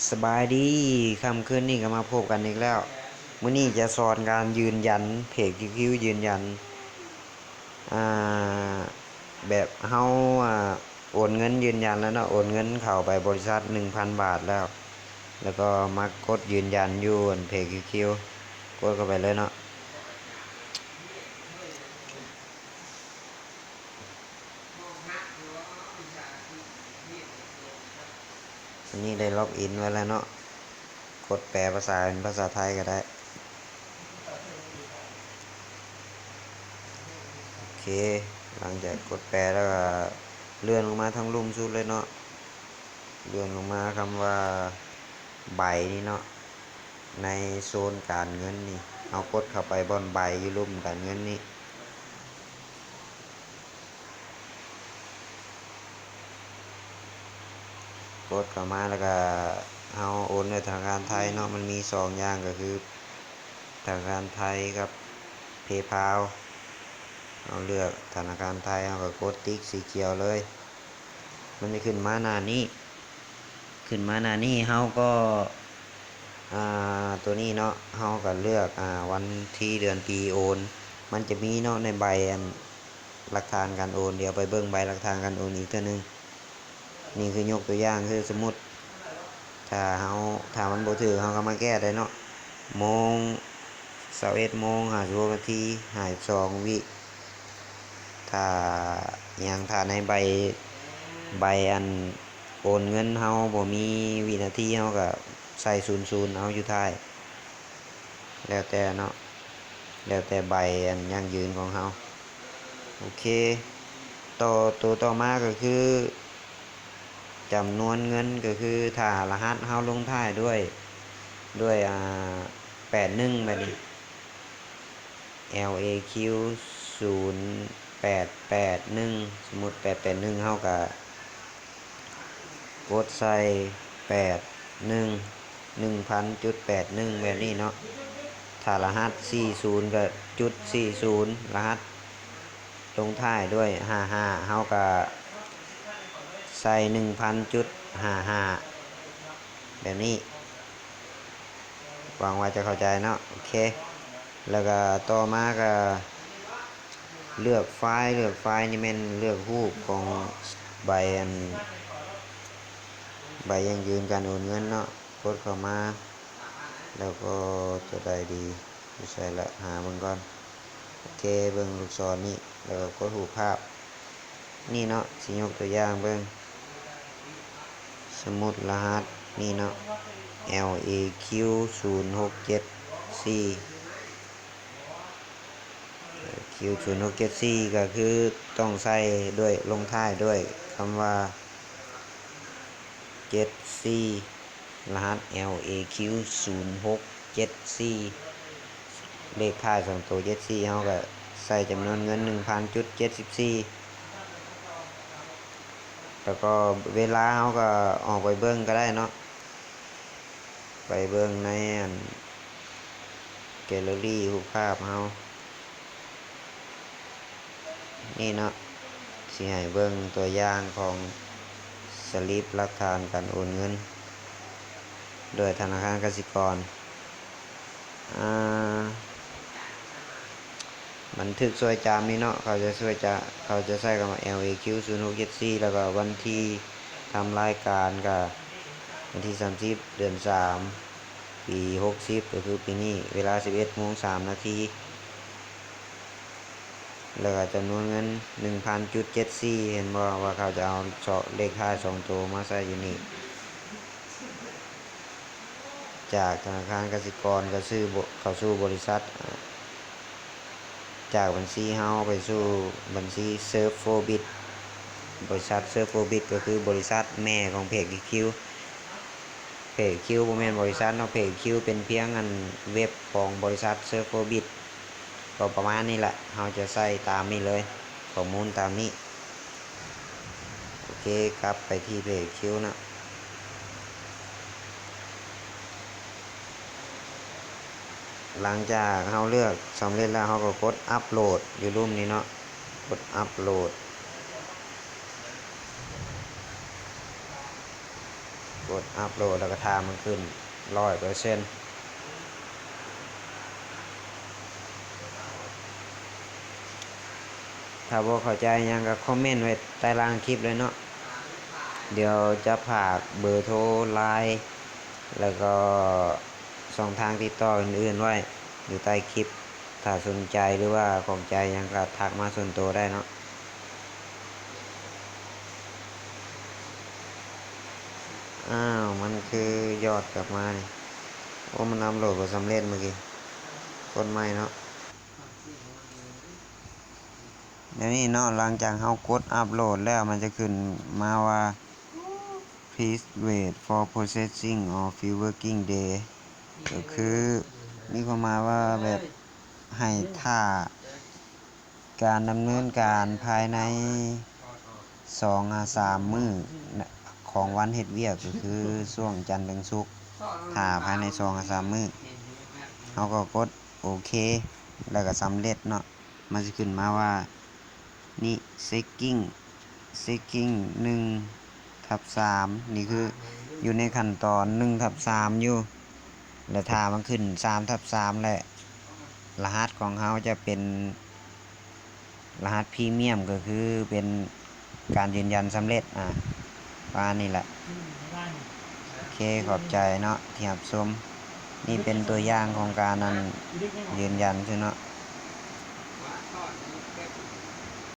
ສະບາຍດີ, ຄ່ຳຄືນນີ້ກໍມາພົບກັນອີກແລ້ວ. ມື້ນີ້ຈະສອນການຢືນຢັນ, ເພຈຄິວຄິວຢືນຢັນ ອ່າ ແບບເຮົາ ອ່າ ໂອນເງິນຢືນຢັນແລ້ວເນາະ, ໂອນເງິນເຂົ້າໄປບໍລິສັດໜຶ່ງພັນບາດແລ້ວ, ແລ້ວກໍມາກົດຢືນຢັນຢູ່ອັນເພຈຄິວຄິວ, ກົດເຂົ້າໄປເລີຍເນາະ. ອັນນີ້ໄດ້ລັອກອິນໄວ້ແລ້ວເນາະ, ກົດແປພາສາເປັນພາສາໄທກໍໄດ້. ໂອເຄ, ຫຼັງຈາກກົດແປແລ້ວກໍເລື່ອນລົງມາທາງລຸ່ມສຸດເລີຍເນາະ, ເລື່ອນລົງມາຄຳວ່າໃບນີ້ເນາະ, ໃນໂຊນການເງິນນີ້, ເຮົາກົດເຂົ້າໄປບ່ອນໃບຢູ່ລຸ່ມການເງິນນີ້. ກົດເຂົ້າມາແລ້ວກະເຮົາໂອນດ້ວຍທະນາຄານໄທເນາະ, ມັນມີສອງຢ່າງກໍຄືທະນາຄານໄທກັບ PayPal. ເຮົາເລືອກທະນາຄານໄທ, ເຮົາກໍກົດຕິກສີຂຽວເລີຍ, ມັນຈະຂຶ້ນມາໜ້ານີ້. ຂຶ້ນມາໜ້ານີ້ເຮົາກໍ ອ່າ ຕົວນີ້ເນາະ, ເຮົາກໍເລືອກ ອ່າ ວັນທີເດືອນປີໂອນ, ມັນຈະມີເນາະໃນໃບອັນຫຼັກຖານການໂອນ. ດຽວໄປເບິ່ງໃບຫຼັກຖານການໂອນອີກເທື່ອໜຶ່ງ. ນີ້ຄືຍົກຕົວຢ່າງ ຄືສົມມຸດ ຖ້າເຮົາ ຖ້າມັນບໍ່ຖືກ ເຮົາກໍມາແກ້ໄດ້ເນາະ. ໂມງ ຊາວເອັດໂມງ ຫ້າສິບຫົກນາທີ ຫ້າສິບສອງວິ. ຖ້າຫຍັງ ຖ້າໃນໃບ ໃບອັນໂອນເງິນເຮົາບໍ່ມີວິນາທີ ເຮົາກໍໃສ່ສູນສູນເອົາຢູ່ທ້າຍ, ແລ້ວແຕ່ເນາະ, ແລ້ວແຕ່ໃບອັນຢັ້ງຢືນຂອງເຮົາ. ໂອເຄ, ຕໍ່ ໂຕຕໍ່ມາກໍຄື ຈຳນວນເງິນ ກໍຄືຖ້າລະຫັດເຮົາລົງທ້າຍດ້ວຍ ດ້ວຍ ອ່າ ແປດໜຶ່ງ ແບບນີ້ ແອລເອຄິວສູນແປດແປດໜຶ່ງ ສົມມຸດແປດແປດໜຶ່ງ ເຮົາກະກົດໃສ່ແປດໜຶ່ງ ໜຶ່ງພັນຈຸດແປດໜຶ່ງ ແບບນີ້ເນາະ. ຖ້າລະຫັດສີ່ສູນ ກະຈຸດສີ່ສູນ ລະຫັດ ລົງທ້າຍດ້ວຍຫ້າຫ້າ ເຮົາກະໃສ່ໜຶ່ງພັນຈຸດຫ້າຫ້າ ແບບນີ້. ຫວັງວ່າຈະເຂົ້າໃຈເນາະ. ໂອເຄ, ແລ້ວກະຕໍ່ມາກະເລືອກໄຟລ໌, ເລືອກໄຟລ໌ນີ້ແມ່ນເລືອກຮູບຂອງໃບອັນ ໃບຢັ້ງຢືນການໂອນເງິນເນາະ. ກົດເຂົ້າມາ ແລ້ວກໍຕົວໃດດີ ຢູ່ໃສລະ ຫາເບິ່ງກ່ອນ. ໂອເຄ, ເບິ່ງລູກສອນນີ້ ແລ້ວກໍກົດຮູບພາບນີ້ເນາະ, ຊິຍົກຕົວຢ່າງເບິ່ງ. ສົມມຸດລະຫັດນີ້ເນາະ, ແອລເອຄິວສູນຫົກເຈັດສີ່ ຄິວສູນຫົກເຈັດສີ່ ກໍຄືຕ້ອງໃສ່ດ້ວຍ ລົງທ້າຍດ້ວຍຄຳວ່າ ເຈັດສີ່ ລະຫັດ ແອລເອຄິວສູນຫົກເຈັດສີ່ ເລກທ້າຍສອງໂຕ ເຈັດສີ່ ເຮົາກໍໃສ່ຈຳນວນເງິນ ໜຶ່ງພັນຈຸດເຈັດສິບສີ່ ແລ້ວກໍເວລາເຮົາກໍອອກໄປເບິ່ງກໍໄດ້ເນາະ, ໄປເບິ່ງໃນອັນ ແກລເລີຣີຮູບພາບເຮົາ. ນີ້ເນາະ, ຊິໃຫ້ເບິ່ງຕົວຢ່າງຂອງສະລິບຫຼັກຖານການໂອນເງິນໂດຍທະນາຄານກະສິກອນ. ອ່າ ບັນທຶກຊ່ວຍຈຳນີ້ເນາະ, ເຂົາຈະຊ່ວຍຈະ ເຂົາຈະໃຊ້ຄຳວ່າ ແອລເອຄິວສູນຫົກເຈັດສີ່ ແລ້ວກໍວັນທີທຳລາຍການກະວັນທີສາມສິບ ເດືອນສາມ ປີຫົກສິບ ກໍຄືປີນີ້ ເວລາສິບເອັດໂມງສາມນາທີ. ແລ້ວກໍຈຳນວນເງິນ ໜຶ່ງພັນຈຸດເຈັດສີ່ ເຫັນບໍ່ ວ່າເຂົາຈະເອົາເລກທ້າຍສອງໂຕມາໃສ່ຢູ່ນີ້ ຈາກທະນາຄານກະສິກອນ ກໍຊື່ ເຂົ້າສູ່ບໍລິສັດ ຈາກບັນຊີເຮົາໄປສູ່ບັນຊີ Search for Biz. ບໍລິສັດ Search for Biz ກໍຄືບໍລິສັດແມ່ຂອງເພຈຄິວຄິວ. ເພຈຄິວບໍ່ແມ່ນບໍລິສັດເນາະ, ເພຈຄິວເປັນພຽງອັນເວັບຂອງບໍລິສັດ Search for Biz. ກໍປະມານນີ້ແຫຼະ, ເຮົາຈະໃສ່ຕາມນີ້ເລີຍ, ຂໍ້ມູນຕາມນີ້. ໂອເຄ, ກັບໄປທີ່ເພຈຄິວເນາະ. ຫຼັງຈາກເຮົາເລືອກສຳເລັດແລ້ວ, ເຮົາກໍກົດອັບໂຫຼດຢູ່ລຸ່ມນີ້ເນາະ, ກົດອັບໂຫຼດ. ກົດອັບໂຫຼດ ແລ້ວກໍຖ້າມັນຂຶ້ນຮ້ອຍເປີເຊັນ. ຖ້າບໍ່ເຂົ້າໃຈຫຍັງກໍຄອມເມັນໄວ້ໃຕ້ລ່າງຄລິບເລີຍເນາະ. ດຽວຈະຝາກເບີໂທ ລາຍ ແລ້ວກໍຊ່ອງທາງຕິດຕໍ່ອື່ນໆໄວ້ຢູ່ໃຕ້ຄລິບ. ຖ້າສົນໃຈ ຫຼືວ່າຂ້ອງໃຈຫຍັງກໍທັກມາສ່ວນໂຕໄດ້ເນາະ. ອ້າວ ມັນຄືຢອດກັບມານີ້. ໂອ້ ມັນອັບໂຫຼດບໍ່ສຳເລັດມື້ກີ້. ກົດໃໝ່ເນາະ. ດຽວນີ້ເນາະ ຫຼັງຈາກເຮົາກົດອັບໂຫຼດແລ້ວ ມັນຈະຂຶ້ນມາວ່າ Please wait for processing or few working day ກໍຄືມີຄວາມໝາຍວ່າແບບໃຫ້ຖ້າການດຳເນີນການພາຍໃນສອງຫາສາມມື້ຂອງວັນເຮັດວຽກ ກໍຄືຊ່ວງຈັນເຖິງສຸກ ຖ້າພາຍໃນສອງຫາສາມມື້ ເຮົາກໍກົດໂອເຄ ແລ້ວກໍສຳເລັດເນາະ. ມັນຊິຂຶ້ນມາວ່າ ນີ້ checking checking ໜຶ່ງທັບສາມ ນີ້ຄືຢູ່ໃນຂັ້ນຕອນໜຶ່ງທັບສາມຢູ່ ແລະ ຖ້າມັນຂຶ້ນສາມທັບສາມ ແລະ ລະຫັດຂອງເຮົາຈະເປັນລະຫັດພຣີມຽມ ກໍຄືເປັນການຢືນຢັນສຳເລັດ ອາ ປະມານນີ້ແຫຼະ. ໂອເຄ ຂອບໃຈເນາະທີ່ຮັບຊົມ. ນີ້ເປັນຕົວຢ່າງຂອງການ ອັນ ຢືນຢັນຊື່ເນາະ.